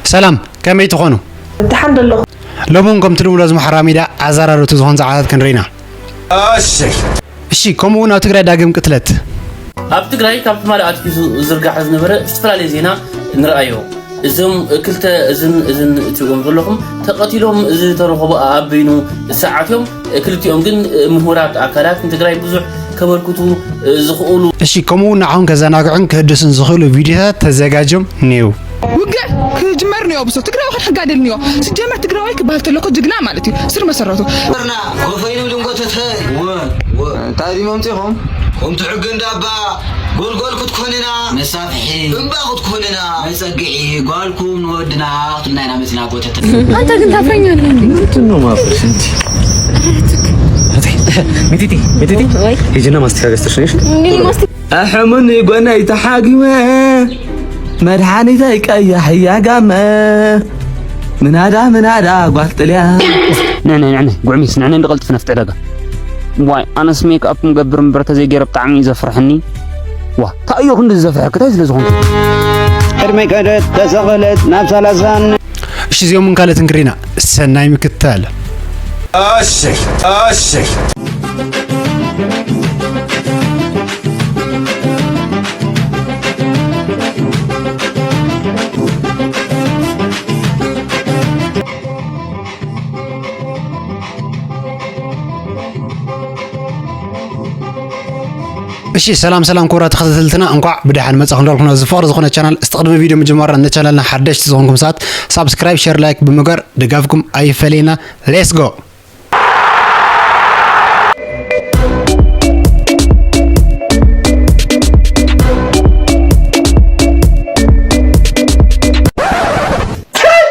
ሰላም፣ ከመይ ትኾኑ? ደሓን ደለኹ። ሎሚ እውን ከምቲ ልሙድ ኣብዚ ማሕበራዊ ሚድያ ኣዘራረብቲ ዝኾኑ ዛዕባታት ክንርኢ ኢና። እሺ። እሺ፣ ከምኡ እውን ኣብ ትግራይ ዳግም ቅትለት። ኣብ ትግራይ ካብ ትማሊ ኣትሒዙ ዝርጋሕ ዝነበረ ዝተፈላለየ ዜና ንርኣዮ። እዞም ክልተ እዝን እዝን እትሪእዎም ዘለኹም ተቐቲሎም ዝተረኸቡ ኣበይኑ ሰዓት እዮም። ክልቲኦም ግን ምሁራት ኣካላት ንትግራይ ብዙሕ ከበርክቱ ዝኽእሉ። እሺ፣ ከምኡ እውን ንዓኹም ከዘናግዑን ክህድሱን ዝኽእሉ ቪድዮታት ተዘጋጅዮም እኔው። ውግእ ክጅመር እኒኦ ብሶ ትግራዊ ክትሕጋደል እኒኦ። ስጀመር ትግራዋይ ክበሃል ተለኮ ጅግና ማለት እዩ። ስር መሰረቱ። ርና ኮፈይኑ ድንጎተተ። እንታይ ድዩ መምፂኹም? ከምቲ ሕጊ እንዳባ ጎልጎል ክትኮንና፣ መሳፍሒ እምባ ክትኮንና፣ መጸግዒ ጓልኩም ንወድና ክትልና ኢና መጽና ጎተተ። አንተ ግን ታፍረኛለህ እንዴ? ምንድን ነው ማፍረስ እንጂ? ሚጢጢ፣ ሚጢጢ፣ ወይ። ሂጂና ማስቲካ ገዝተሽ ነሽ? እኔ ማስቲካ ኣሕሙኒ ጎነይ ተሓጊመ፣ መድሓኒተይ ቀያሕ እያ ጋመ። ምናዳ፣ ምናዳ፣ ጓል ጥልያን። ንዕነ፣ ንዕነ፣ ጉዕሚስ፣ ንዕነ እንዲ ቀልጥፍ ነፍጥ ዕዳጋ። ዋይ፣ ኣነስ ሜክ ኣፕ ምገብር እምበር ተዘይገይረ ብጣዕሚ እዩ ዘፍርሐኒ። ዋ፣ እንታይ እዮ ክንዲ ዘፍርሐክ? እንታይ ስለ ዝኾንኩ? ቅድሚ ቀደት ተሰቐለት ናብ ሰላሳን። እሺ፣ እዚኦምን ካልኦትን ክሪና። ሰናይ ምክትታል። እሺ፣ እሺ። እሺ፣ ሰላም ሰላም ክቡራት ተኸታተልትና፣ እንኳዕ ብደሓን መጻኹም እንዳልኩና፣ እዚ ፍቕሪ ዝኾነ ቻናል፣ እስቲ ቅድሚ ቪድዮ ምጅማርና፣ ንቻናልና ሓደሽቲ ዝኾንኩም ሰባት ሳብስክራይብ፣ ሼር፣ ላይክ ብምግባር ድጋፍኩም ኣይፈለየና። ሌትስ ጎ።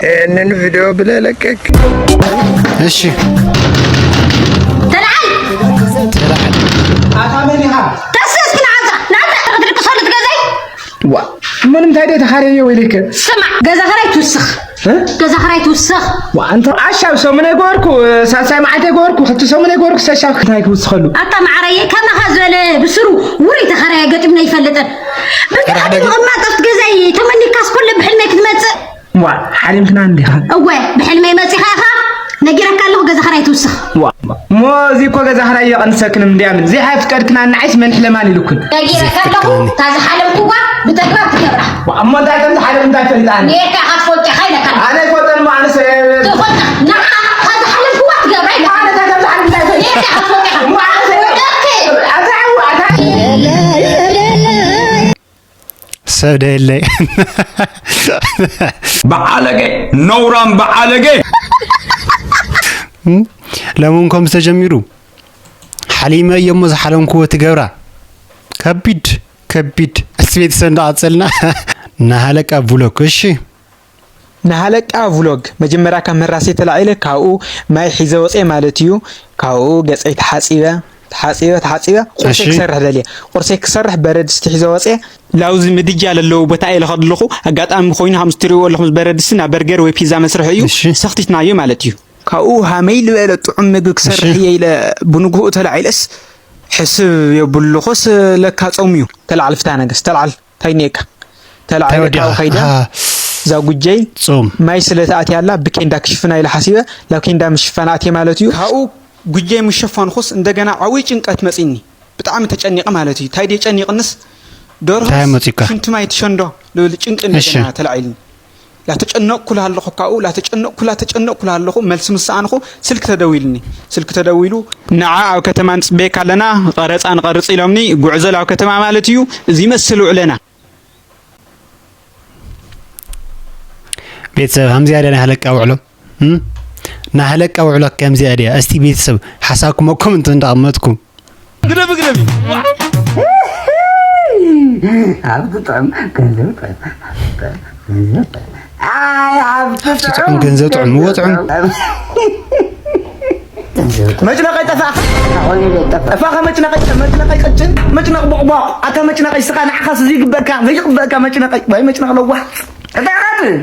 ይህንን ቪዲዮ ብለህ ለቀቅ። እሺ። ተለዓል። ተለዓል። ኣታ መን ኢኻ? ተስስ ንዓኻ፣ ንዓኻ ክትልቅሰሉ ትገዛይ? ዋ፣ ምንም እንታይ ደይ ተኻረየ ወይ ለይከ? ስማዕ፣ ገዛ ኸራይ ትውስኽ። እ? ገዛ ኸራይ ትውስኽ። ዋ፣ ኣንተ ዓሻ፣ ሰሙን ኣይገበርኩ፣ ሳልሳይ መዓልቲ ኣይገበርኩ፣ ክልተ ሰሙን ኣይገበርኩ፣ ሰሻ እንታይ ክውስኸሉ? ኣታ መዓረየ፣ ከማኻ ዝበለ ብስሩ ውሩይ ተኻራይ ገጢምና ኣይፈልጥን። ብጣዕሚ ምቕማጥ ኣብቲ ገዛይ ተመኒካስ ኩሉ ብሕልመይ ክትመጽእ። ዋ፣ ሓሊምክና እንዲኻ? እወ፣ ብሕልመይ መጺኻ ኢኻ። ነጊረካ ኣለኹ፣ ገዛ ኸራይ ትውስኽ። ዋ፣ ሞ እዚ እኮ ገዛ ኸራይ የቐንሰክን እንድያምን። ዘይሓፍቀድክና ንዓይስ መን ሕለማን ኢሉክን? ነጊረካ ኣለኹ፣ እታ ዝሓለምኩዋ ብተግባር ትገብራ። ዋ፣ እሞ እንታይ ከም ዝሓለም እንታይ ፈሊጣ? ኔርካ ኢኻ ትፈልጦ ኢኻ ኢለካ። ኣነ ኣይፈልጠን እሞ ኣነስ ትፈልጣ። ንዓ፣ እታ ዝሓለምኩዋ ትገብራ ኢለካ። ኣነ እንታይ ከም ዝሓለም እንታይ ፈሊጣ? ኔርካ ኢኻ ትፈልጦ ኢኻ። እሞ ኣነስ ኦኬ። ኣታ፣ ኣታ፣ ሰብ ደየለይ። በዓለገ፣ ነውራም በዓለገ። እም? ለምን ኮም ዝተጀሚሩ? ሓሊመ እየሞ ዝሓለምክዎ ትገብራ። ከቢድ፣ ከቢድ። እስቲ ቤተሰብ እንዳቐጸልና። ናሃለቃ ቡሎክ፣ እሺ። ናሃለቃ ቭሎግ፣ መጀመርያ ካብ መራሴ ተላዒለ፣ ካብኡ ማይ ሒዘ ወፅየ ማለት እዩ። ካብኡ ገፀይ ተሓፂበ፣ ተሓፂበ፣ ተሓፂበ፣ ቁርሰይ እሺ። ክሰርሕ ደልየ። ቁርሰይ ክሰርሕ በረድስቲ ሒዘ ወፅየ። ላውዚ ምድጃ ለለዎ ቦታ እየ ለኸድ ኣለኹ። ኣጋጣሚ ኮይኑ፣ ከምዚ ትሪእዎ ኣለኹም፣ በረድስቲ ናብ በርገር ወይ ፒዛ መስርሒ እዩ። እሺ። ሰኽቲትናዮ ማለት እዩ። ካብኡ ሃመይ ዝበለ ጥዑም ምግቢ ክሰርሕ እሺ። እየ ኢለ ብንግሆኡ ተላዒለስ፣ ሕስብ የብልኹስ ለካ ጾም እዩ። ተላዓል ፍትሃ ነገስ፣ ተላዓል። እንታይ እኒኤካ? ተላዒለ እንታይ ወዲኻ? ካብኡ ከይደ፣ ኣሃ። እዛ ጉጀይ ጾም። ማይ ስለ ተኣትያ ኣላ፣ ብኬንዳ ክሽፍና ኢለ ሓሲበ፣ ናብ ኬንዳ ምሽፋን ኣትየ ማለት እዩ። ካብኡ ጉጀይ ምሸፈንኩስ፣ እንደገና ዓብዪ ጭንቀት መጺኒ። ብጣዕሚ ተጨኒቐ ማለት እዩ። እንታይ ድየ ጨኒቕንስ፣ ደርሆስ እንታይ መጺካ? ሽንቲ ማይ ትሸንዶ ልብል ጭንቂ እሺ። እንደገና ተላዒልኒ። ላተጨነቕኩ ላሃለኹ ካብኡ፣ ላተጨነቕኩ፣ ላተጨነቕኩ ላሃለኹ፣ መልሲ ምስ ሰኣንኹ፣ ስልኪ ተደዊልኒ። ስልኪ ተደዊሉ፣ "ንዓ ኣብ ከተማ ንጽበየካ ኣለና፣ ቀረጻ ንቐርጽ" ኢሎምኒ፣ ጉዕዞ ላብ ከተማ ማለት እዩ፣ እዚ ይመስል ውዕለና። ቤተሰብ፣ ከምዚኣ ድያ ናይ ሃለቃ ውዕሎ? እም? ናይ ሃለቃ ውዕሎ ከምዚኣ ድያ? እስቲ ቤተሰብ፣ ሓሳብኩም ኣብ ኮመንት እንዳቐመጥኩም። ግደፊ፣ ግደፊ። ኣብ ጥዑም ገንዘብ ጥዑም። ኣይ፣ ኣብ ጥዑም ገንዘብ ጥዑም። እዎ ጥዑም። መጭነቐይ ጠፋ። ጠፋ ከመጭነቐይ፣ መጭነቐይ ቀጭን፣ መጭነቕ ቦቕቧቕ። ኣታ መጭነቐይ ስኻ ንዓኻስ ዘይግበእካ፣ ዘይግበእካ መጭነቐይ። ወይ መጭነቕ ለዋህ። እንታይ ኢኻ ትብል?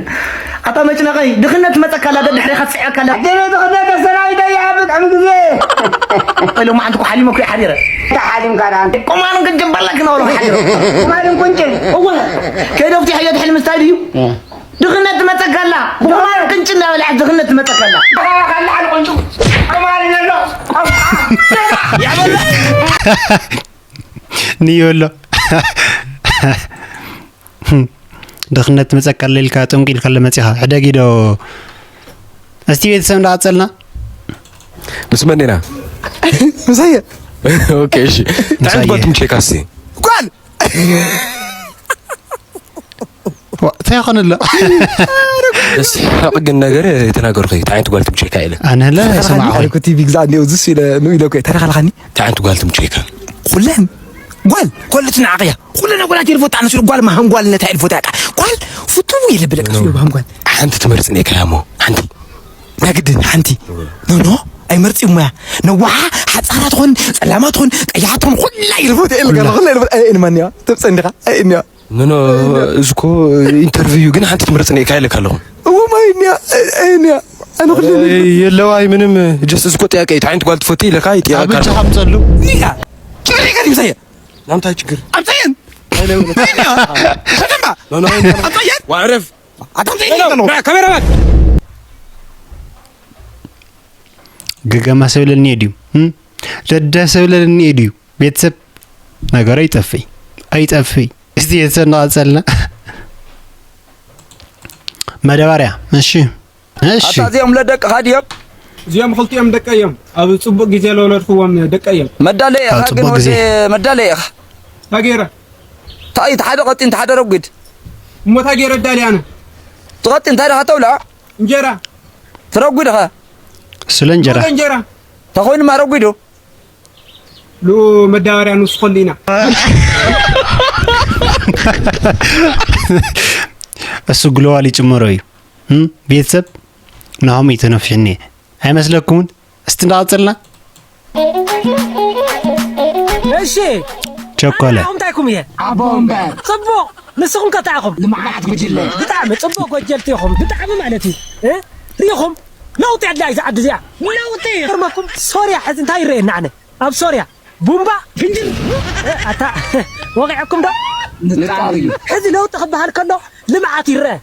ኣታ መጭነቐይ፣ ድኽነት ትመጸካ ኣላ፣ ደድሕሬኻ ትስዕበካ ኣላ። ኣደይ ድኽነት ተሰናቢተ እያ፣ ብጥዕሚ ግዜ። ኢሎም መዓንቲ እኮ ሓሊመ እኮ እየ ሓዲረ። እንታይ ሓሊምካ ደኣ? ቁማልን ቅንጭን በላክ ነው ሓዲረ። ቁማልን ቅንጭን? እወ። ከይደ ፍትሐዮ ድሕሪ ምስታይ ድዩ? እ። ድኽነት ትመጸካ ኣላ። ድኽነት ትመጸካ ኣላ። ኣላ፣ ኣላ፣ ቆንጆ። ኣማርኛ ኣሎ። ንዮ ኣሎ። ድኽነት ትመጸካ ኣላ ኢልካ፣ ጥምቂ ኢልካ ኣሎ መጺኻ። ሕደጊ ዶ? እስቲ ቤተሰብ እንዳቐጸልና። ምስ መን ኢና? ምሳየ። ኦኬ፣ እሺ። እንታይ ዓይነት ጓል ትምችየካ እስቲ? ጓል! ዋ፣ እንታይ ይኾን ኣሎ? ደስ ይሓቕ ግን ነገር ተናገርኩ። እንታይ ዓይነት ጓል ትምችየካ ኢለ። ኣነ ለ ተኸላኻኒ ሰማዕኹ። ኣልኩ ቲቪ ግዛእ እንዲኡ ዝስ ኢለ ኑ ኢለ እኮ ተኸላኻኒ። እንታይ ዓይነት ጓል ትምችየካ? ኩለን ጓል፣ ኩሉ ትናዓቕያ። ኩሉ ነገራት ይልፎታ፣ ንሱ ጓል መሃን ጓልነት ኣይልፎታ ያቃ። ጓል ፍቱው ኢለ ብለቃ፣ ኖ። ስለ መሃን ጓል። ሓንቲ ትመርጽ ነካ ያሞ፣ ሓንቲ። ናግድን ሓንቲ። ኖ፣ ኖ፣ ኣይመርጽ እሞያ። ነዋሓ፣ ሓጻራ ትኾን፣ ጸላማ ትኾን፣ ቀያሓ ትኾን፣ ኩላ ይልፎታ ኢለ ገለ፣ ኩላ። ኩላ ይልፎታ። ኣይ፣ እን ማንያ፣ ትብጸ እንዲኻ፣ ኣይ፣ እንያ። ኖ፣ ኖ፣ እዚ እኮ ኢንተርቪው እዩ፣ ግን ሓንቲ ትመርጽ ነካ ኢለካ ኣለኹ። እዎ፣ ማይ፣ እንያ፣ ኣይ፣ ኣይ፣ እንያ። ኣነ ኩሉ ኣይ፣ የለዋይ ምንም፣ ጀስት እዚ እኮ ጥያቄ እዩ። እንታይ ዓይነት ጓል ትፈቱ ኢለካ፣ ይጥያቄ ኣብ እጅ ኣሎ። ሓምጸሉ። ኒካ፣ ጭሪ ከዲም ሰየ። ናምታይ ችግር? ኣምፀየን። ከተማ። ኖ፣ ኖ፣ ኖ። ኣምፀየን። ዋዕረፍ። ኣታምፀየን ኖ፣ ኖ፣ ይበለው። ና፣ ካሜራማን። ገገማ ሰብ ለኒ ድዩ? እም? ደደ ሰብ ለኒ ድዩ? ቤተሰብ ነገር ኣይጠፍይ። ኣይጠፍይ። እስቲ ቤተሰብ እናቐጸልና። መደባርያ። እሺ። እሺ። ኣታ እዚኦም ለደቅኻ ድዮም? እዚኦም ክልቲኦም ደቀይ እዮም። ኣብ ጽቡቕ ግዜ ለወለድክዎም ደቀይ እዮም። መዳለይ ኢኻ ኣብ ጽቡቕ ግን ግዜ። ወዲ መዳለይ ኢኻ። እንታይ ገይረ? እንታይ እቲ ሓደ ቀጢን፣ እቲ ሓደ ረጒድ? እሞ እንታይ ገይረ ዳልያ ኣነ? እቲ ቀጢን እንታይ ደኻ ተብላ? እንጀራ። እቲ ረጒድ ኸ? ስለ እንጀራ። እንጀራ። እንታይ ኮይኑ ማ ረጒዱ? ሉ መዳበርያ ንውስኸሉ ኢና። እሱ ግሎዋል ይጭመሮ እዩ። እም፣ ቤተሰብ ናሆም ይተነፍሕኒ ኣይመስለኩምን? እስቲ እንዳቐጸልና። እሺ። ቸኮለ። ኣኹም እንታይ ኢኹም እየ? ኣቦ እምበር። ጽቡቕ። ንስኹም ከ እንታይ ኢኹም? ልምዓት ጉጅለ። ብጣዕሚ ጽቡቕ ጎጀልቲ ኢኹም። ብጣዕሚ ማለት እዩ። እ? ሪኢኹም? ለውጢ ኣድላይ እዛ ዓዲ እዚኣ። ለውጢ ይገርመኩም። ሶርያ ሕዚ እንታይ ይረኣየና ኣነ? ኣብ ሶርያ ቡምባ ፍንጅር። እ፣ ኣታ ወቂዐኩም ዶ? ንጣር እዩ። ሕዚ ለውጢ ክበሃል ከሎ ልምዓት ይረአ።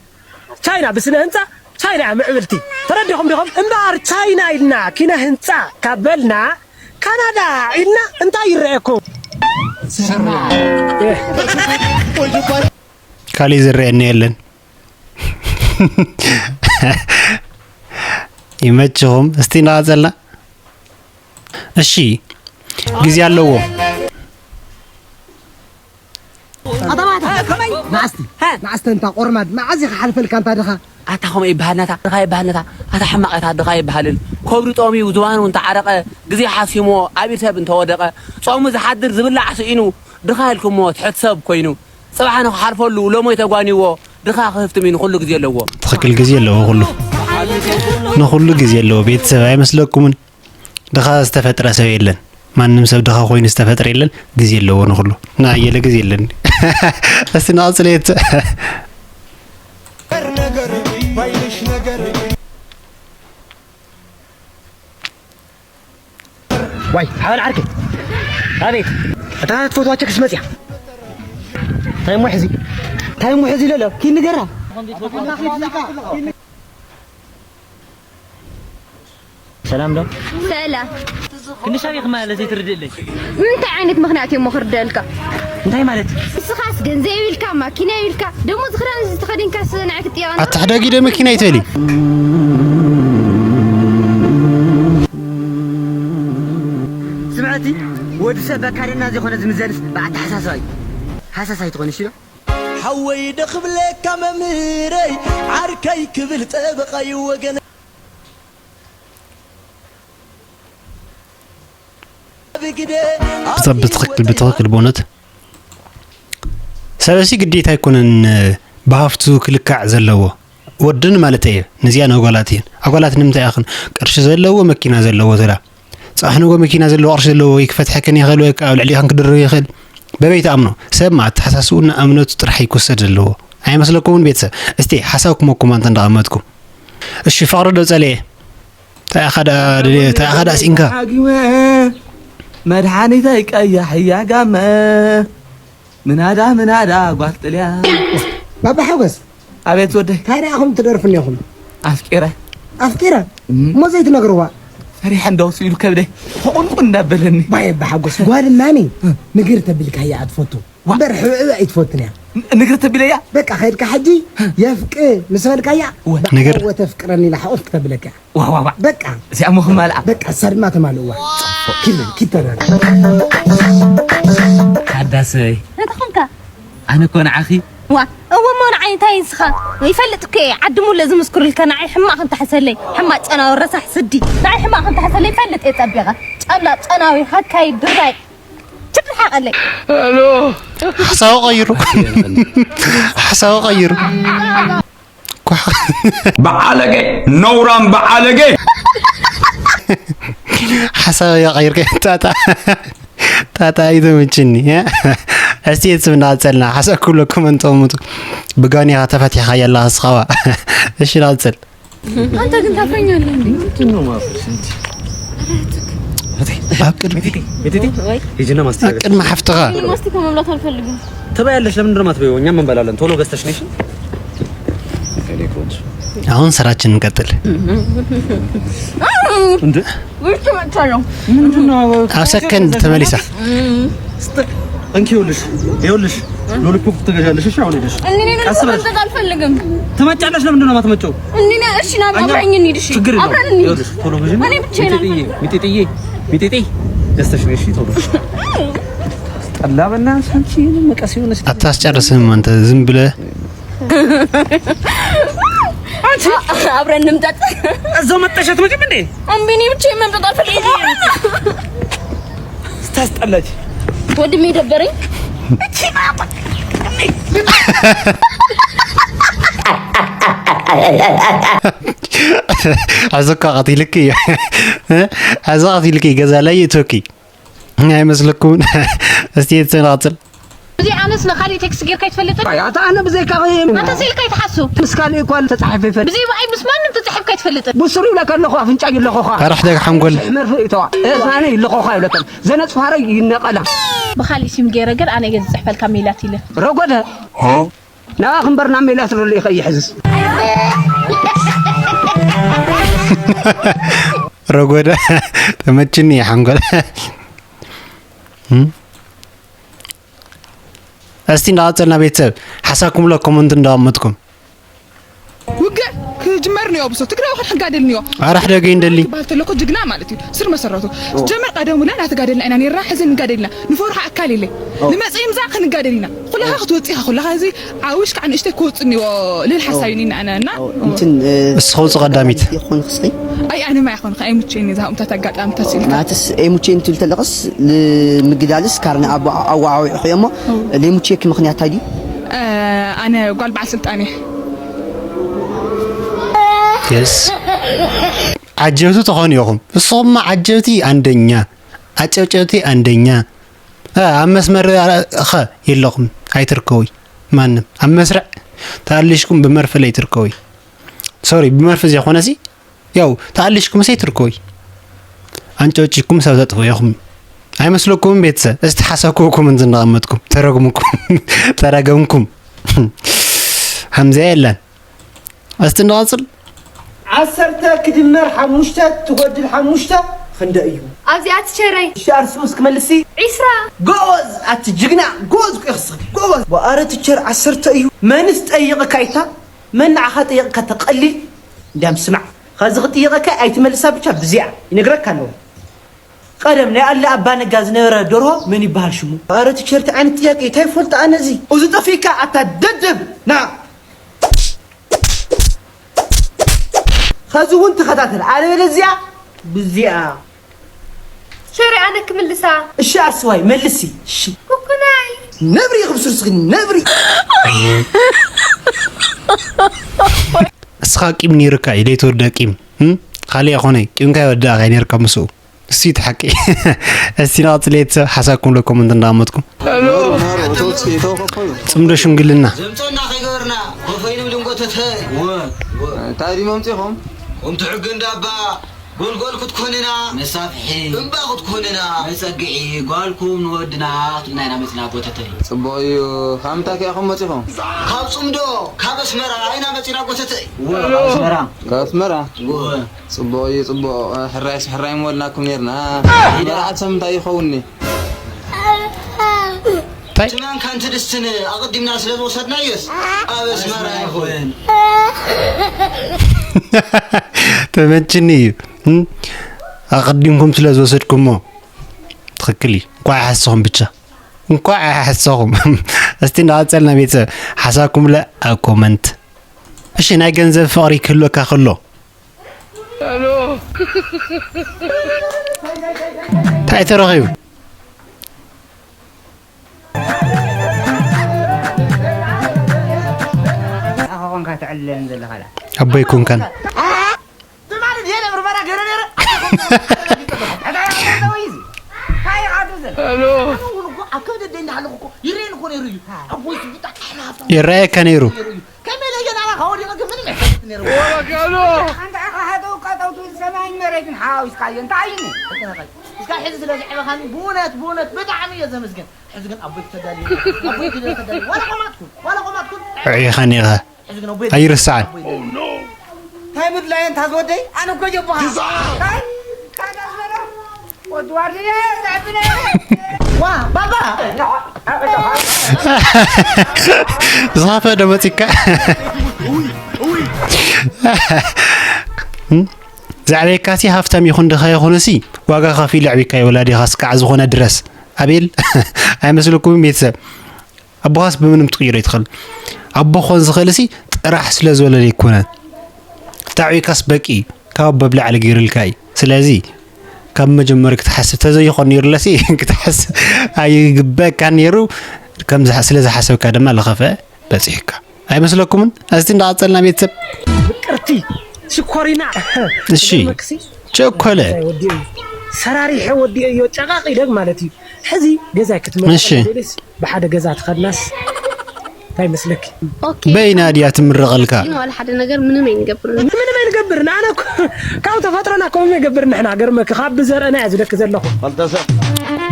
ቻይና ብስነ ህንፃ ቻይና እያ ምዕብልቲ። ተረዲኹም ዲኹም? እምበኣር ቻይና ኢልና ኪነ ህንፃ ካብ በልና ካናዳ ኢልና እንታይ ይረአየኩም? ስርናይ። እ። ካሊእ ዝረአየኒ የለን። ይመችኹም። እስቲ እናቐጸልና። እሺ፣ ግዜ ኣለዎ። ኣታ ማታ፣ ከመይ? መዓስቲ፣ ሀ? መዓስቲ እንታ ቆርማድ፣ መዓዝ ኢኻ ሓልፈልካ እንታ ድኻ? ኣታ ከምኡ ይበሃል ናታ፣ ድኻ ይበሃል ናታ። ኣታ ሕማቕ እታ ድኻ ይበሃልን። ከብዱ ጠምዩ፣ ዝባኑ እንተዓረቐ፣ ግዜ ሓሲምዎ፣ ኣብ ኢድ ሰብ እንተወደቐ፣ ጾሙ ዝሓድር ዝብላዕ ስኢኑ፣ ድኻ ኢልኩሞ ትሕት ሰብ ኮይኑ፣ ጽባሕ ንኽሓልፈሉ፣ ሎሞይ ተጓንይዎ፣ ድኻ ክህፍትም እዩ፣ ንኹሉ ግዜ ኣለዎ። ትኽክል፣ ግዜ ኣለዎ ኩሉ። ንኹሉ ግዜ ኣለዎ። ቤተሰብ ኣይመስለኩምን? ድኻ ዝተፈጥረ ሰብ የለን። ማንም ሰብ ድኻ ኮይኑ ዝተፈጥረ የለን። ግዜ ኣለዎ ንኹሉ። ንኣየለ ግዜ የለን። እስቲ ንቐጽል የት። ዋይ፣ ሓበን ዓርከይ። ኣቤት። እታ ትፈትዋ ቸክስ መጽያ። እንታይ እሞ ሕዚ? እንታይ እሞ ሕዚ ኢለ ኣሎ? ኪን ንገራ። ሰላም ዶ? ሰላም። ክንሻብ ኢኺ ማለት ዘይትርድእለይ? እንታይ ዓይነት ምኽንያት እዩ እሞ ክርደልካ? እንታይ ማለት? ንስኻስ ገንዘብ የብልካ፣ ማኪና የብልካ፣ ደሞ ዝኽዳን ዝተኸዲንካስ ንዓይ ክትጥየቐኒ? ኣታ ሕደጊ ዶ መኪና ይትበሊ? ስምዐቲ፣ ወዲ ሰብ በካደና ዘይኮነ ዝምዘንስ ብኣተሓሳስባ እዩ። ሃሳስ ኣይትኾንሽ ኢሎ። ሓወይ ዶ ክብለካ መምህረይ፣ ዓርከይ ክብል ጠበቓይ ወገነይ። ብግደ ብትኽክል፣ ብትኽክል፣ ብእውነት ሰበሲ ግዴታ ኣይኮነን ብሃፍቱ ክልካዕ ዘለዎ። ወድን ማለት እየ፣ ነዚኣ ንኣጓላት እየን። ኣጓላት ንምንታይ ኢኽን ቅርሺ ዘለዎ፣ መኪና ዘለዎ ትብላ? ጽባሕ ንግሆ መኪና ዘለዎ፣ ቅርሺ ዘለዎ ወይ ክፈትሐክን ይኽእል ወይ ከኣ ኣብ ልዕሊኽን ክድርብ ይኽእል። በበይ ትኣምኖ? ሰብ ኣተሓሳስብኡን እምነቱ ጥራሕ እዩ ክውሰድ ዘለዎ። ኣይመስለኩምን ቤተሰብ? እስቲ ሓሳብኩም ኣብ ኮመንት እንዳቐመጥኩም። እሺ፣ ፍቕሪ ዶ ጸልኤ? እንታይ ኢኻ ደኣ ደልየ፣ እንታይ ኢኻ ደኣ ስኢንካ? ሓጊመ፣ መድሓኒተይ ቀያሕ እያ ጋመ። ምናዳ፣ ምናዳ፣ ጓል ጥልያን። ባባ ሓጎስ። ኣቤት ወደይ። እንታይ ደኣ ኢኹም ትደርፉ እኒኹም? ኣፍቂረ። ኣፍቂረ እሞ ዘይትነግርዋ? ፈሪሐ እንዳው ስኢሉ ከብደይ ሕቑንቁን እንዳበለኒ። ባየ ብሓጎስ ጓል ማኒ ንግር ተብልካ እያ ኣትፈቱ። ዋ። እምበር ሕብዕብ ኣይትፈቱን እያ። ን-፣ ንግር ተቢለያ? በቃ ከድካ ሕጂ የፍቅ ምስ በልካያ ወ-፣ ንግር። ብዓወት ተፍቅረኒ ኢላ ሓቑፍ ክተብለካ። ዋ፣ ዋ፣ ዋ። በቃ። እዚኣ እሞ ክማልኣ። በቃ እሳ ድማ ተማልእዋ። ኪድ በል፣ ኪድ ተረር። ሓዳሰይ። እንታይ ኾንካ? ኣነ እኮ ንዓኺ። ዋ፣ እወ እሞ ንዓይ እንታይ ንስኻ? ይፈልጥ እኮ እየ። ዓዲ ሙለ ዝምስክሩልካ ንዓይ ሕማቕ ክንተሓሰለይ። ሕማቕ ጨናዊ ረሳሕ ስዲ። ንዓይ ሕማቕ ክንተሓሰለይ ይፈልጥ እየ ጸቢቐ። ጨብላ ጨናዊ ሃካይ ድራይ። ችግር ሓቐለይ። ሓሳቡ ቀይሩ። ሓሳቡ ቀይሩ። ኳሕ። በዓለገ፣ ነውራም በዓለገ። ሓሳብ እያ ቀይርከ። ታታ፣ ታታ ኣይትምችኒ። እስቲ የት ስም እናቐጸልና ሓሳብ ክብለኩም እንተሙቱ። ብጋኒኻ ተፈቲሕኻ የላ ስኻዋ። እሺ፣ ናቐጽል። አንተ ግን ታፍረኛለህ እንዴ? ምንድን ነው ማፍረስ እንጂ? ኣብ ቅድሚ፣ ሚጢጢ፣ ሚጢጢ፣ ወይ። ሂጂና ማስቲካ ኣብ ቅድሚ ሓፍትኻ። እኔ ማስቲካ መብላት አልፈልግም። ትበያለሽ፣ ለምንድን ነው የማትበይው? እኛም እንበላለን። ቶሎ ገዝተሽ ነሽ። አሁን ስራችን እንቀጥል። እንዴ? ውስጥ መጥቻለሁ። ምንድን ነው? ኣብ ሰከንድ ተመሊሳ። ስጥ-፣ እንኪ ይኸውልሽ፣ ይኸውልሽ፣ ሎሊፖፕ ትገዣለሽ። እሺ፣ አሁን ሄደሽ እኔ ነኝ ቀስ ብለሽ መጠጥ አልፈልግም። ትመጫለሽ። ለምንድን ነው የማትመጪው? እኔ ነኝ። እሺ፣ ና እኛ አብረኝ እንሂድ። እሺ፣ ችግር የለውም። አብረን እንሂድ። ይኸውልሽ፣ ቶሎ ግዢ። እኔ ብቻዬን ሚጢጥዬ፣ አልፈልግም። ሚጢጥዬ፣ ሚጢጥዬ፣ ገዝተሽ ነው። እሺ፣ ቶሎ። ጠላ በእናትሽ አንቺ መቀስ የሆነች አታስጨርስም አንተ ዝም ብለህ። አንቺ አብረን እንምጠጥ። እዛው መጠሻት ምግብ እንዴ? እምቢ፣ እኔ ብቻዬን መምጠጥ አልፈልግም። ስታስጠላች። ወንድሜ ደበረኝ። እቺ ሕዚ እኮ ቀቲልኪ እዩ። ሕዚ ቀቲልኪ፣ ገዛ ላይ ይእቶኪ። ኣይመስለኩምን? እስቲ የተናጽል። እዚ ኣነስ ንኻሊእ ቴክስት ጌርካ ኣይትፈልጥን? ኣይ፣ ኣታ ኣነ ብዘይካ ኸ-፣ ኣንተ ስኢልካ ኣይትሓሱ። ምስ ካልእ እኳ ተጻሒፈ ይፈልጥ። ብዘይ ብኣይ ምስ ማንም ተጻሒፍካ ኣይትፈልጥን። ብስሩ ይብለካ ኣለኹ፣ ኣፍንጫ ይለኾኻ። ኣራሕ ደግ ሓንጎል። ሕመር ፍርእተዋ። እዛነ ይለኾኻ ይብለካ። ዘነጽፋረ ይነቐላ። ብኻሊእ ሲም ገይረ ግን ኣነ እየ ዝጽሕፈልካ ሜላት ኢለ። ረጎደ። ንኣኺ እምበር ናብ ሜላት ርልኢኺ ይሕዝስ። ረጎደ ተመችኒ ሓንጎል። እም? እስቲ እንዳቐጸልና ቤተሰብ ሓሳብኩም ለ ኮመንት እንዳቐመጥኩም። ውግእ ክጅመር ንዮ ብሶ ትግራይ ወኸድ ሕጋደል ንዮ። ኣራሕ ደገ እንደሊ። ክበሃል ተለኮ ጅግና ማለት እዩ። ስር መሰረቱ። ጀመር ቀደም ውላ ናተጋደልና ኢና ነራ፣ ሕዚ ንጋደልና። ንፈርሖ ኣካል የለ። ንመጽኢ ምዛ ክንጋደል ኢና። ኩላኻ ክትወጽእ ኢኻ፣ ኩላኻ እዚ ዓብሽ ከዓ ንእሽተይ ክወጽእ እኒኦ ልብል ሓሳብ እዩ ኣነ እና። እንትን፣ እ፣ እስኻ ውጽእ ቀዳሚት። ይኾን ክስኺ? ኣይ፣ ኣነ ማ ይኾን፣ ከኣ ኣይምቸይኒ፣ እዛ ከምታት ኣጋጣምታት ስኢልካ። ናትስ ኣይምቸይኒ ትብል ተለኽስ፣ ንምግዳልስ ካርኒ ኣቦ-፣ ኣወዓዊዕኹ እሞ፣ እው። ለይምቸየኪ ምኽንያት እንታይ ድዩ? እ፣ ኣነ ጓል በዓል ስልጣን እየ። የስ። ዓጀብቲ ትኾኑ ኢኹም። ንስኹምማ ዓጀብቲ ኣንደኛ፣ ዓጨብጨብቲ ኣንደኛ። እ፣ ኣብ መስመር ኸ የለኹም፣ ኣይትርከቡይ። ማንም ኣብ መስርዕ ተኣሊሽኩም ብመርፍእ ለይትርከቡይ። ሶሪ፣ ብመርፍእ ዘይኮነሲ፣ ያው ተኣሊሽኩም ሰይትርከቡይ። ኣንጨብጭኩም ሰብ ተጥፍኡ ኢኹም። ኣይመስለኩምን ቤተሰብ? እስቲ ሓሳብኩም ኮመንት እንዳቐመጥኩም። ተረግምኩም። ተረገምኩም። ሃምዛ የለን። እስቲ ንቐጽል። ዓሰርተ ክድመር ሓሙሽተ ትጎድል ሓሙሽተ ክንደይ እዩ? ኣብዚኣ ትቸረይ። እሺ፣ ኣርሱ እስኪ መልሲ። ዒስራ። ጎበዝ፣ ኣቲ ጅግና፣ ጎበዝ እኮ ኢኺ፣ ጎበዝ። ወኣረ ትቸር ዓሰርተ እዩ። መንስ ጠይቕካ ኢታ? መን ንዓኻ ጠይቕካ ተቐሊል? እንዲያም ስማዕ፣ ኸዚ ክጥይቐካ ኣይትመልሳ ብቻ ብዚኣ ይነግረካ ኣለኹ። ቀደም ናይ ኣለ ኣባ ነጋ ዝነበረ ደርሆ መን ይበሃል ሽሙ? ኣረ ቲቸር፣ እንታይ ዓይነት ጥያቄ? እንታይ ይፈልጥ ኣነ እዚ? እዚ ጠፊእካ ኣታ ደደብ፣ ና። ኸዚ እውን ተኸታተል፣ ኣለበለዚያ ብዚኣ። ሸሪ ኣነ ክምልሳ። እሺ ኣስዋይ፣ መልሲ። እሺ። ኩኩናይ። ነብሪ ኢኹም ስርስኺ፣ ነብሪ። እስኻ ቂም ነይሩካ እዩ፣ ለይትወደ ቂም። እም? ካልእ ኣይኮነ፣ ቂምካ ይወዳእኻ ነይርካ ምስኡ። እሱ እዩ እቲ ሓቂ። እስቲ ንቐጽል ቤተሰብ፣ ሓሳብኩም ለ ኮመንት እንዳቐመጥኩም። ጽምዶ ሽምግልና። ዘምጾና ከይገበርና፣ ኮፈይ ንብል እንጎተተ። እንታይ ድዩ መምጺኹም? ከምቲ ሕጊ እንዳባ ጎልጎል ክትኮንና፣ መሳፍሒ፣ እምባ ክትኮንና፣ መጸግዒ፣ ጓልኩም ንወድና ክትብልና ኢና መጺና ጎተተይ። ጽቡቕ እዩ። ካብ ምንታይ ከ ኢኹም መጺኹም? ካብ ጽምዶ፣ ካብ ኣስመራ ኢና መጺና ጎተተይ። እወ፣ ካብ ኣስመራ። ካብ ኣስመራ? እወ። ጽቡቕ እዩ፣ ጽቡቕ። ሕራይስ ሕራይ ምበልናኩም ኔርና። መርዓት ሰብ እንታይ ይኸውንኒ? እንታይ? እቲ ማንካን እቲ ድስትን ኣቐዲምና ስለ ዝወሰድናዮስ ኣብ ኣስመራ ይኹን። ተመችኒ እዩ። እም? ኣቐዲምኩም ስለ ዝወሰድኩሞ። ትኽክል እዩ። እንኳዕ ኣይሓሰኹም ብቻ። እንኳዕ ኣይሓሰኹም። እስቲ እንዳቐጸልና ቤተሰብ ሓሳብኩም ለ ኣብ ኮመንት። እሺ፣ ናይ ገንዘብ ፍቕሪ ክህልወካ ከሎ እንታይ ተረኺቡ? ኣኻ ኾንካ ተዕልለን ዘለኻ ላ። ኣቦይ ኮንካን። ትማሊ ድየ ምርመራ ገይረ ነይረ። እንታይ እዩ ዘሎ? ኣነ እውን እኮ ኣብ ከብዲ ኣደይ እንዳሃለኹ እኮ ይረኣየኒ እኮ ነይሩ እዩ። ኣቦይ ብጣዕሚ ሃብታም ይረኣየካ ነይሩ። ነይሩ እዩ። ከመይ ኢለ እየ ናባኻ ወዲቐ ግን ምንም ኣይፈልጥን ነይሩ። ወበቃሎ። ኣንታ ኢኻ ሃጠው ቀጠው ትብል ሰማይን መሬትን ሓዋዊስካዮ። እንታይ እዩ? እስካብ ሕዚ ስለ ዘዕበኻኒ ብእውነት፣ ብእውነት ብጣዕሚ እየ ዘመስግን። ሕዚ ግን ኣቦይ ተዳልዩ፣ ኣቦይ ክደል ተዳልዩ። ዋላ ቆማትኩን፣ ዋላ ቆማትኩን። ርኢኻኒ ኢኻ። ሕዚ ግን ኣቦይ ኣይርሳዕን። ኣቦይ ተዳልዩ። እንታይ ምድላይ እንታ ዝወደይ? ኣነ እኮ ጀብሃ። እንታይ? እንታይ ዳስበሎ? ወዲ ዋርድየ፣ ዘዕብነ። ዋ፣ ባባ! ዝኸፈ ዶ መፂካ? ዘዕበየካሲ ሃፍታም ይኹን ድኻ ይኹንሲ ዋጋ ከፊሉ ኣዕቢካዮ ወላዲኻ እስካዕ ዝኾነ ድረስ። ኣቤል ኣይመስለኩምን ቤተሰብ? ኣቦኻስ ብምንም ትቕይሮ ይትኽእል። ኣቦ ኾን ዝኽእልሲ ጥራሕ ስለ ዝበለለ ኣይኮነን። ተዕቢካስ በቂ ካብ ኣቦ ብላዕሊ ገይሩልካ እዩ። ስለዚ ካብ መጀመሪ ክትሓስብ ተዘይኾን ነይሩለሲ ክትሓስብ ኣይግበእካን ነይሩ። ከም ዝሓ-፣ ስለ ዝሓሰብካ ድማ ለኸፍአ በጺሕካ። ኣይመስለኩምን? እስቲ እንዳቐጸልና ቤተሰብ። ምቅርቲ ሽኮሪና። እሺ። መክሲ ቸኮለ። ወዲኡ ሰራሪሐ ወዲኡ እዮ ጨቃቂ ደግ ማለት እዩ። ሕዚ ገዛይ ክትመርቕ እሺ። ደልስ ብሓደ ገዛ ትኸድናስ እንታይ መስለኪ? ኦኬ። በይና ድያ ትምረቐልካ? ግን ዋላ ሓደ ነገር ምንም ኣይንገብርን። ምንም ኣይንገብርን። ኣነ እኮ ካብ ተፈጥሮና ከምኡ ይገብር ንሕና። ገርመኪ ካብ ብዘርእና እየ ዝደኪ ዘለኹ።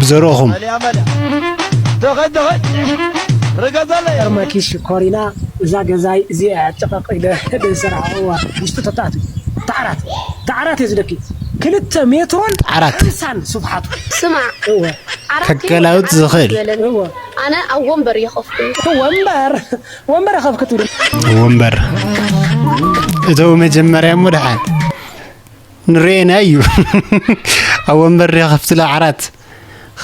ብዘርእኹም። መሊያ መሊያ። ተኸድ ተኸድ። ርገጸለይ። ገርመኪ ሽኮሪና እዛ ገዛይ እዚኣ ጨቐቕ ኢለ ደይሰራሕዋ። ውሽጢ ተታኣቱ። ተዓራት። ተዓራት እየ ዝደኪ። ክልተ ሜትሮን ተዓራት። ሓምሳን ስፍሓቱ። ስማዕ። እወ። ዓራት ከከላውት ከይበሃል ዝኽእል። ዝበለን። እወ። ኣነ ኣብ ወንበር እየ ከፍኩ። ወንበር። ወንበር ከፍክቱ። ወንበር። እተው መጀመርያ እሞ ደሓን። ንርኤና እዩ። ኣብ ወንበር ዶ ከፍትላ ዓራት?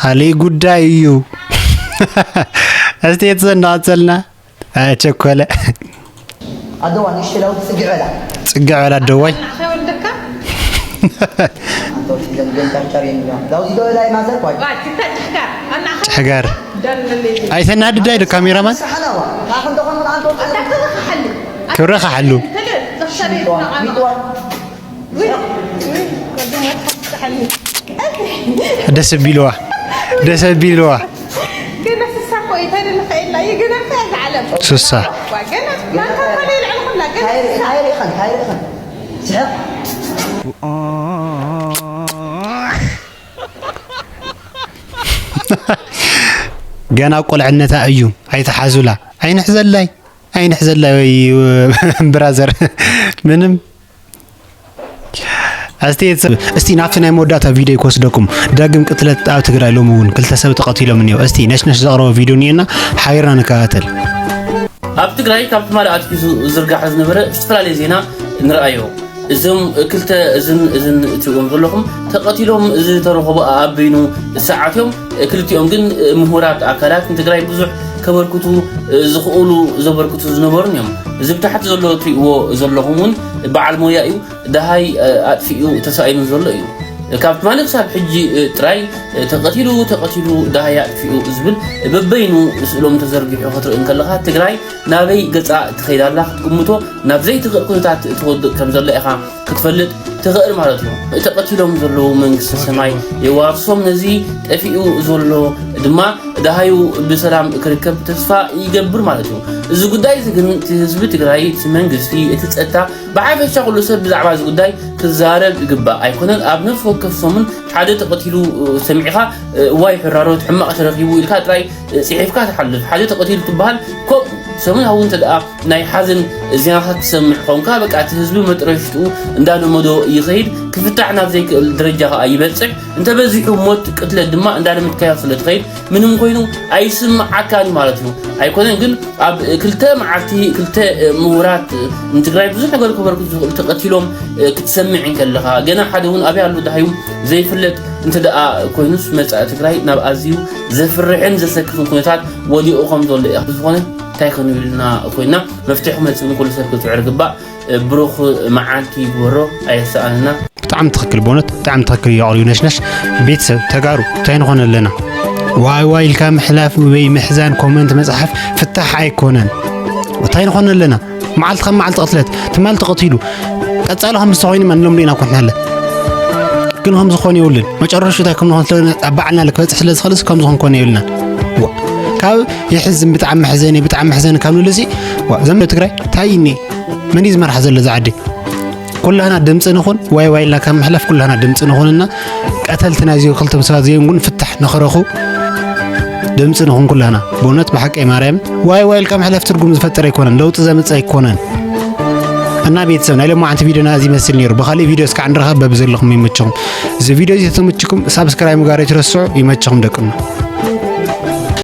ካልእ ጉዳይ እዩ። እስቲ የት ዘናቐጸልና? ኣቸኮለ። ኣደዋ፣ ንእሽተይ ዳዊት ጽግዕ በላ። ጽግዕ በላ ኣደዋይ። ኣናኸ ወደካ? ኣንተ ወዲ ገንገን ጨርጨር የሚለው። ዳዊት ዶ በላ ይማዘር ኳይ? ዋ፣ ትተድሕካ። ኣናኸ ትሕጋር። ደልለለይ። ኣይተናድዳይ ዶ ካሜራማን? ሰሓላዋ። ኣኸ እንደኾነ ኣንተ ወዲ ኣታ ክብረ ከሓሉ። ክብረ ከሓሉ። ተለ፣ ዘኽሰሪ ሚጥዋ፣ ይትነቓ። ሚጥዋ። ደስ ቢልዋ፣ ደስ ቢልዋ። ገና ስሳ እኮ እዩ፣ እንታይ ንኽእል እዩ? ገና እንታይ እዛ ዓለም? ስሳ። ዋ፣ ገና ናታ እኮ ነው ይልዕል ኩላ፣ ገና ሃይሪ፣ ስሳ። ሃይሪ ኸን፣ ሃይሪ ኸን። ስሕቕ። ገና ቆልዕነታ እዩ፣ ኣይትሓዙላ። ኣይንሕዘላይ፣ ኣይንሕዘላይ ወይ ብራዘር። ምንም ኣስተያየት ሰብ። እስቲ ናብቲ ናይ መወዳእታ ቪድዮ ክወስደኩም። ዳግም ቅትለት ኣብ ትግራይ ሎሚ እውን ክልተ ሰብ ተቐቲሎም እኒኦ። እስቲ ነሽነሽ ዘቕረቦ ቪድዮ እኒኤና፣ ሓቢርና ንከታተል። ኣብ ትግራይ ካብ ትማሊ ኣትሒዙ ዝርጋሕ ዝነበረ ዝተፈላለየ ዜና ንርኣዮ። እዞም ክልተ እዝን እዝን እትሪእዎም ዘለኹም ተቐቲሎም ዝተረኸቡ ኣብ በይኑ ሰዓት እዮም። ክልቲኦም ግን ምሁራት ኣካላት ንትግራይ ብዙሕ ከበርክቱ ዝኽእሉ ዘበርክቱ ዝነበሩን እዮም። እዚ ብታሕቲ ዘሎ እትሪእዎ ዘለኹም እውን በዓል ሞያ እዩ። ደሃይ ኣጥፊኡ ተሳኢኑ ዘሎ እዩ። ካብ ትማሊ ክሳብ ሕጂ ጥራይ ተቐቲሉ፣ ተቐቲሉ፣ ደሃይ ኣጥፊኡ ዝብል በበይኑ ስእሎም ተዘርጊሑ ክትርኢ እንከለኻ ትግራይ ናበይ ገጻ ትኸይድ ኣላ ክትግምቶ ናብ ዘይትኽእል ኩነታት ትወድቕ ከም ዘላ ኢኻ ክትፈልጥ ትኽእል ማለት እዩ። ተቐቲሎም ዘለዉ መንግስተ ሰማይ የዋርሶም፣ ነዚ ጠፊኡ ዘሎ ድማ ደሃዩ ብሰላም ክርከብ ተስፋ ይገብር ማለት እዩ። እዚ ጉዳይ እዚ ግን እቲ ህዝቢ ትግራይ፣ እቲ መንግስቲ፣ እቲ ጸጥታ፣ ብሓፈሻ ኩሉ ሰብ ብዛዕባ እዚ ጉዳይ ክዛረብ ይግባእ ኣይኮነን። ኣብ ነፍሲ ወከፍ ሰሙን ሓደ ተቐቲሉ ሰሚዕኻ፣ እዋይ ሕራሮት ሕማቕ ተረኺቡ ኢልካ ጥራይ ጽሒፍካ ትሓልፍ። ሓደ ተቐቲሉ ትበሃል፣ ከምኡ ሰሙናዊ እንተ ደኣ ናይ ሓዘን ዜናታት ትሰምዕ ኾንካ፣ በቃ እቲ ህዝቢ መጥረሽትኡ እንዳለመዶ ይኸይድ፣ ክፍታሕ ናብ ዘይክእል ደረጃ ኸኣ ይበጽሕ። እንተበዚሑ ሞት፣ ቅትለት ድማ እንዳለመድካዮ ስለ ትኸይድ፣ ምንም ኮይኑ ኣይስምዓካን ማለት እዩ። ኣይኮነን ግን ኣብ ክልተ መዓልቲ ክልተ ምሁራት ንትግራይ ብዙሕ ነገር ከበርክቱ ዝኽእሉ ተቐቲሎም ክትሰምዕ እንከለኻ፣ ገና ሓደ እውን ኣበይ ኣሎ ደሃዩ ዘይፍለጥ እንተ ደኣ ኮይኑስ፣ መጻኢ ትግራይ ናብ ኣዝዩ ዘፍርሕን ዘሰክፍን ኩነታት ወዲቑ ከም ዘሎ እያ። ብዝኾነ እንታይ ክንብል ኢና ኮይና፣ መፍትሒ ክመጽእ ንኩሉ ሰብ ክትስዕር ግባእ። ብሩኽ መዓልቲ ይግበሮ፣ ኣየሰኣንና። ብጣዕሚ ትኽክል፣ በእውነት ብጣዕሚ ትኽክል እዩ ኣቕሪቡ ነሽነሽ። ቤተሰብ ተጋሩ እንታይ ንኾን ኣለና? ዋይ ዋይ ኢልካ ምሕላፍ ወይ ምሕዛን ኮመንት መጽሓፍ ፍታሕ ኣይኮነን። እንታይ ንኾን ኣለና? መዓልቲ ካብ መዓልቲ ቅትለት፣ ትማሊ ተቐቲሉ፣ ቀጻሊ ከምዚ ተኾይኑ ኢና ንሎም ዲና ኮንናለ። ግን ከምዚ ክኾን የብሉን። መጨረሽታ ከም ዝኾን ስለ ኣብ ባዕልና ክበጽሕ ስለ ዝኽእልስ ከምዚ ክንኮን የብልናን። ዋ፣ ካብ የሕዝን ብጣዕሚ መሕዘኒ፣ ብጣዕሚ መሕዘኒ ካብ ንብልሲ፣ ዋ፣ ዘመ ትግራይ እንታይ እኒ መን እዩ ዝመርሓ ዘሎ እዛ ዓዲ? ኩላህና ድምፂ ንኹን፣ ዋይ ዋይ ኢልና ካብ ምሕላፍ ኩላህና ድምፂ ንኹንና ቀተልቲ ናይዚ ክልተ ሰባት እዚኦም ግን ፍታሕ ንኽረኹ ድምፂ ንኹን ኩላህና። ብእውነት ብሓቂ ማርያም ዋይ ዋይ ኢልካ ምሕላፍ ትርጉም ዝፈጥር ኣይኮነን፣ ለውጢ ዘምፅእ ኣይኮነን። እና ቤተሰብ ናይ ሎማዓንቲ ቪዲዮና እዚ ይመስል ነይሩ። ብኻሊእ ቪዲዮ እስካዕ ንራኸብ፣ በብዘለኹም ይመችኹም። እዚ ቪዲዮ እዚ ተተመችኩም ሳብስክራይብ ምግባር ኣይትረስዑ። ይመችኹም ደቅና።